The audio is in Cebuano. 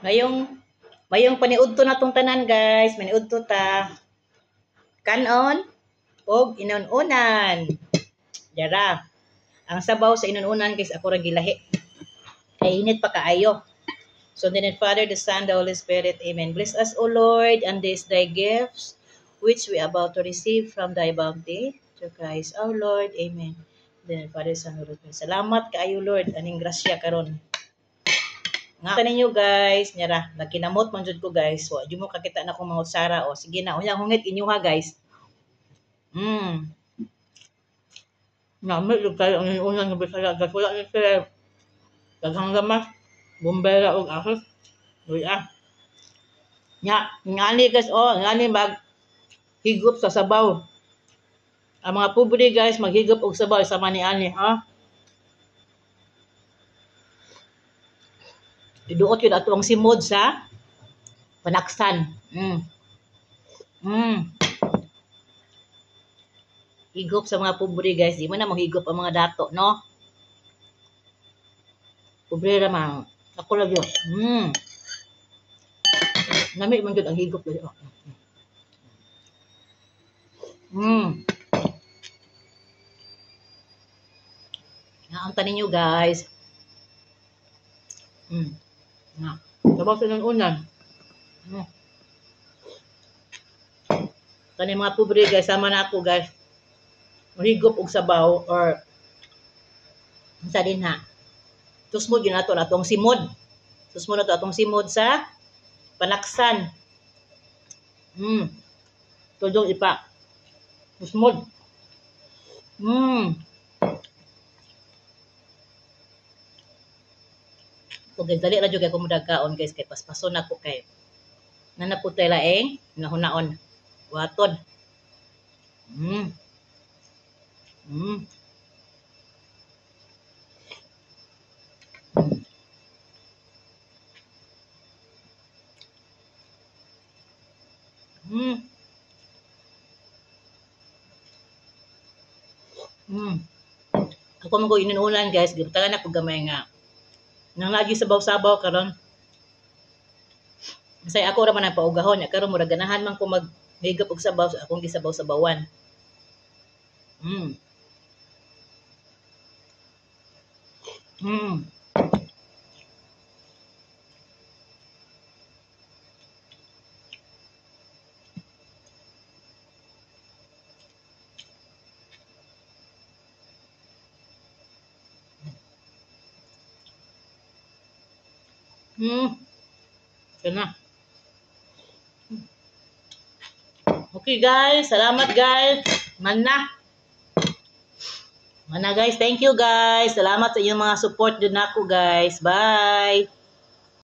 Mayong paniudto na tong tanan, guys. Maniudto ta. Kanon og inununan. Dara. Ang sabaw sa inununan, guys, ako ra gilahi. Kay init pa kaayo. So then the Father, the Son, the Holy Spirit. Amen. Bless us, O Lord, and these thy gifts, which we are about to receive from thy bounty. Through Christ our Lord. Amen. Then the Father, Son, Holy Spirit. Salamat kaayo, Lord, aning grasya karon. Nga ninyo, guys, nyara, nagkinamot man jud ko, guys. Wa jud mo kakita na akong mga utsara o sige na, unya hungit inyo ha, guys. Nami jud kayo ang unang nga Bisaya, guys. Wala ni sila daghang lamas, bumbera og ahos. Uy ah. Nya, ngani guys, oh, ngani mag higop sa sabaw. Ang mga pobre, guys, maghigop og sabaw sa ni ani, ha? Iduot yun ato ang simod sa panaksan. Higop sa mga pobre, guys. Di man na mohigop ang mga dato, no? Pobre ra man. Ako lagi. Nami man jud ang higop dali. Oh. Naunta ninyo, guys. Nga. Sabaw sa unan. Kani mga pobre, guys, sama na ako, guys. Mahigop og sabaw or sa din ha. Tusmod yun ato na atong simod. Tusmod na to atong simod sa panaksan. Tudong ipa. Tusmod. Okay, dali ra jud kay kumudagkaon, guys, kay paspason ako kay nanaputay laing nahunaon. Waton. Ako man ko inununan, guys, gibutangan ako gamay nga. Nang lagi sabaw-sabaw karon. Say ako ra man ang paugahon, karon murag ganahan man ko mag higop og sabaw sa akong gisabaw-sabawan. Yan na. Okay, guys, salamat, guys. Mana. Mana, guys, thank you, guys. Salamat sa inyong mga support dun ako, guys. Bye.